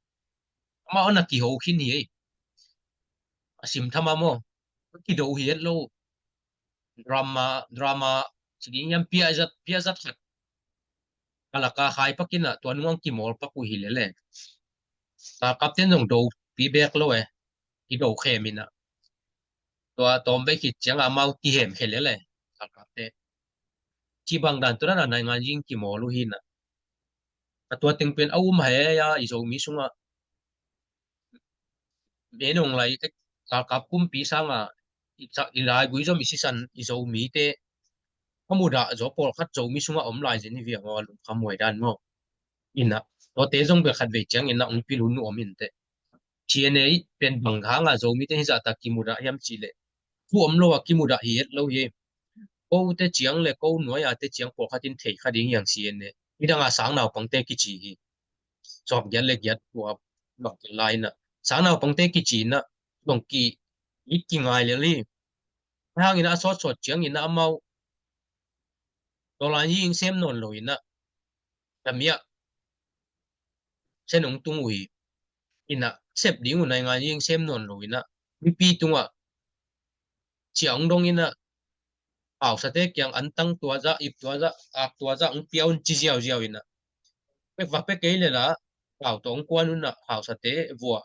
amau na kiho khin hi ei. A sim tham a maw, kido hi het lo. Drama, drama ci ding hiam, piazat, piazat khat a lak a khai pak in ah, tua nung ang kimawl pak uh hi lel e. Galkap ten zong do pi bek lo e, kido khem in ah. Tua tawm vei khit ciang amau kihem khe lel e, galkap te. Ci bang dan tua dan a naingan zing kimawl uh hi in ah. A tua teng pen a um hei a, i Zomi sungah, me nong lai, galkap kumpi sangah i ca-, i laigui zom i sisan i Zomite a mudah zaw pawlkhat Zomi sungah om lai zen hi viang aw, a lungkham huai dan maw. In ah, tuate zong bel khat vei ciangin ah hong pilun uh om in teh. C N A pen bang hangah Zomite hizah tak kimudah hiam cih leh, thu om lo ah kimudah hi het lo hi. Kote ciang le ko nuai-ate ciang pawlkhat in thei kha ding hi hang, C N A. Midang a sang naupangte kici hi. sawm giat le giat tua bang tel lai in ah, sang naupangte kici in ah, bang ki it kingai lel hi. Hang in ah a sawtsawt ciang in ah amau dollar ing sem nawn lo in ah, tamiah sen hong tung uh hi. In ah sep ding uh naingan ing sem nawn lo in ah, mipi tungah ciah hong dong in ah, hausate kiang antang tua zah, ip tua zah, ak tua zah hong pia un ci ziauziau in ah, pek va pek kei le la, hau tawh hong kuan un ah, hausate vua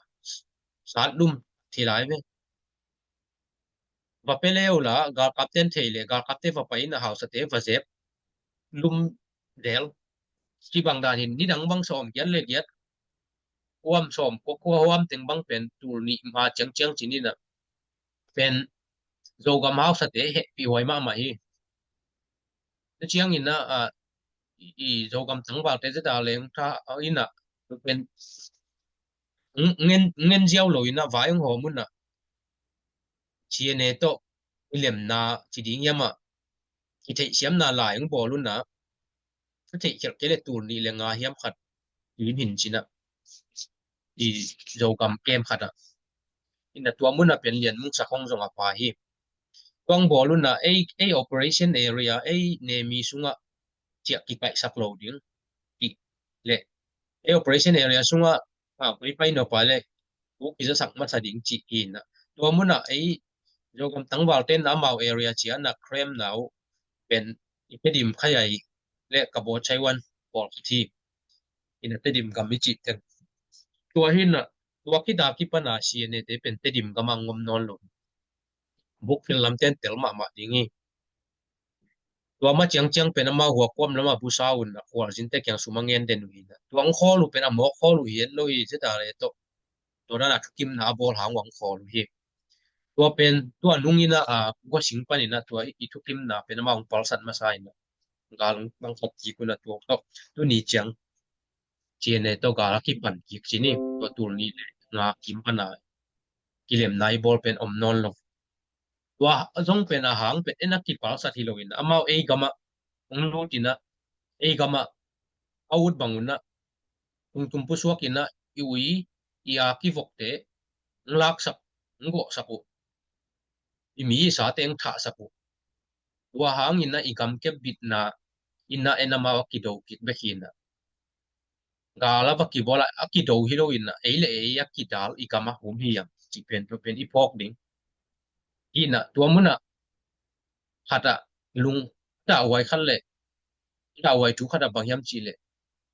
sat lum thi lai ve. Va pe leu la, galkapte an thei le, galkapte va pai in ah hausate va zep lum del. Ci bang dan hin, nidang bang sawm giat le giat, huam sawm kua, kua huam teng bang pen tul nih ma ciangciang ci ni in ah, pen Zogam hausate hehpih huai mahmah hi. Tua ciang in ah, a, i, i Zogam tangvalte zeta leng tha, a, in ah, pen ngen, ngen ziau lo in ah vai hong hawm un ah, C N A tawh i lemna ci ding hiam ah, i theihsiamna lai hong bawl un ah, ka theihkhelh kei le tul nih le nga hiam khat kim hin ci in ah, i Zogam kem khat ah. In ah tua mun ah pen Lian Mung Sak Hong zong a pai hi. Tua hong bawl un ah, ei, ei operation area, ei nemi sungah ciah kikaihsak lo ding. Ki le, ei operation area sungah, a, koi pai nop a le, u kizasak masa ding ci hi in ah. Tua mun ah ei Zogam tangvalte in ah amau area ciah in ah krem nau pen i Tedim Khayae le Kabo Chaiwan pawlkhat hi. In ah Tedim gam i cih teng. Tua hi in ah, tua khit a kipan a C N A te pen Tedim gam ah hong om nawn lo. Bukphil lamte in tel mahmah ding hi. Tua ma ciangciang pen amau hua kuam lam ah busa un ah, khualzinte kiang sum a ngen den uh hi in ah. Tua hong khawl uh pen a mawk khawl uh hi et lo hi, zeta le tawh. Tua dan a thukimna a bawl hang uh hong khawl uh hi. Tua pen, tua nung in ah, a, gua sing pan in ah, tua i, i thukimna pen amau hong palsat masa in ah, gal hong bang khat kik un ah, tua tawh tuni ciang C N A tawh gal a kipan kik ci ni, tua tul nih le nga kim pan a kilemna i bawl pen om nawn lo. Tua zong pen a hang pen en a kipalsat hi lo in ah, amau ei gam ah hong lut in ah, ei gam ah a ut bang un ah, tungtum pusuak in ah, i ui, i a kivokte hong laksak, hong gawhsak uh, i mi i sate hong thahsak uh. Tua hang in ah i gamkep bitna in ah en amau a kido kik bek hi in ah, gal a va kibawl a, a kido hi lo in ah, ei le ei a kidal i gam ah hum hi hiam cih pen, tua pen i phawk ding. Hi in ah, tua mun ah khat ah lung dahhuai khat le, dahhuai thu khat ah bang hiam cih leh,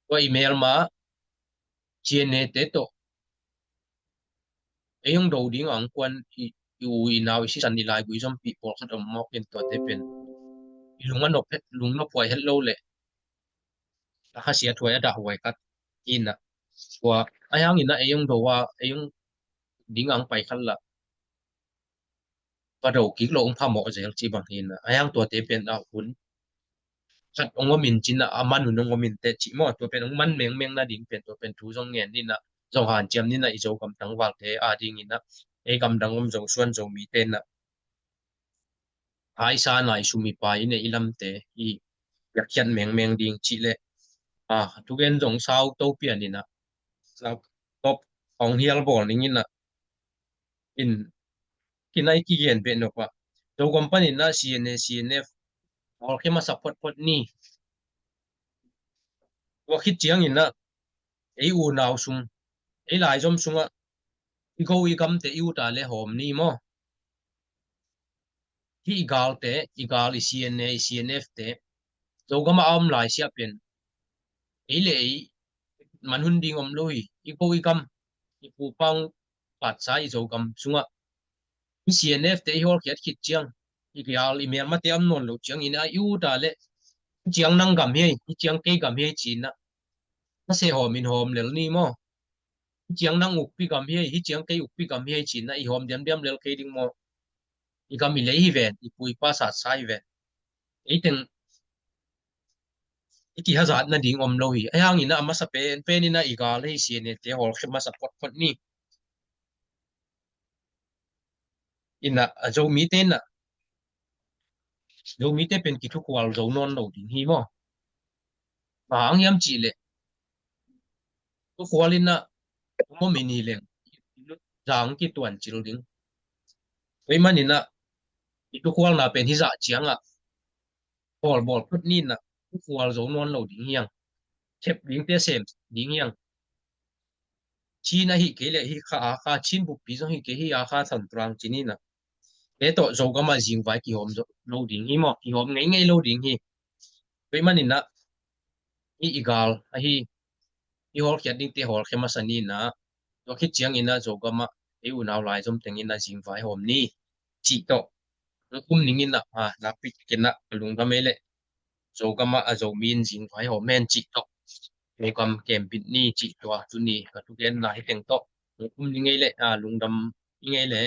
tua i melma C N A te tawh ei hong do ding a hong kuan i, i u i nau, i sisan, i laigui zompih pawlkhat om mawk in, tuate pen i lung a nop het, lung nophuai het lo leh a khasia thuai a dahhuai khat hi in ah, tua a hang in ah ei hong do a, ei hong ding a hong pai khat lah va do kik lo hong phamawh zel cih bang hi in ah, a hang tuate pen a hun khat hong om in ci in ah, a man hun hong om in teh cih maw, tua pen hong man mengmeng nading pen, tua pen thu zong ngen ni in ah, zong hanciam ni in ah, i Zogam tangvalte a ding in ah, ei gamdang om Zosuan Zomite in ah, haisa nai sum i pai in ah, i lamte i piakkhiat mengmeng ding cih leh, a, thugen zong sau to pian in ah, sau top hong hial bawl ning in ah, in kinai kigen beh nop ah, Zogam pan in ah C N A, C N F hawlkhia masa photphot ni. Tua khit ciang in ah ei unau sung, ei laizom sungah i go i gamte i ut a le hawm ni maw. Hih i galte, i gal, i C N A, i C N F te Zogam ah a om lai siah pen ei le ei man hun ding om lo hi. I go i gam, i pupa hong patsa i Zogam sungah i C N F te i hawlkhiat khit ciang, i gal, i melmate a om nawn lo ciang in ah, i ut a leh hih ciang nang gam hi ei, hih ciang kei gam hi ei ci in ah, a seh hawm in hawm lel ni maw. Hih ciang nang ukpi gam hi ei, hih ciang kei ukpi gam hi ei ci in ah, i hawm diamdiam lel kei ding maw. I gam i lei hi ven, i pu i pa satsa hi ven. Ei teng i kihazat nading om lo hi. A hang in ah a masa pen pen in ah i gal hi, C N A te hawlkhia masa photphot ni. In ah a Zomite in ah, Zomite pen kithukhual zo nawn lo ding hi maw. Bang hang hiam cih leh, Tukhual in ah, om om in hi leng, zang kituan cil ding. Tua ahih manin ah, i tukhualna pen hih zah ciangah bawl bawl phot ni in ah, tukhual zo nawn lo ding hi hang. Khep dingte sem ding hi hang. Chin ahih kei leh hih kha, a kha, Chin buppi zong hih kei, hih a kha, Thantlang ci ni in ah, te tawh Zogam ah zingvai kihawm zo lo ding hi maw, kihawm ngeingei lo ding hi. Tua ahih manin ah, hih i gal ahi, i hawlkhiat dingte hawlkhia masa ni in ah, tua khit ciangin ah Zogam ah ei unau laizom teng in ah zingvai hawm ni cih tawh hong khum ning in ah, a, nakpi takin ah ka lungdam ei leh, Zogam ah a Zomi in zingvai hawm hen cih tawh, Zogam kembit ni cih, tua tuni ka thugenna hi teng tawh hong khum ning ei leh, a, lungdam ing ei leh,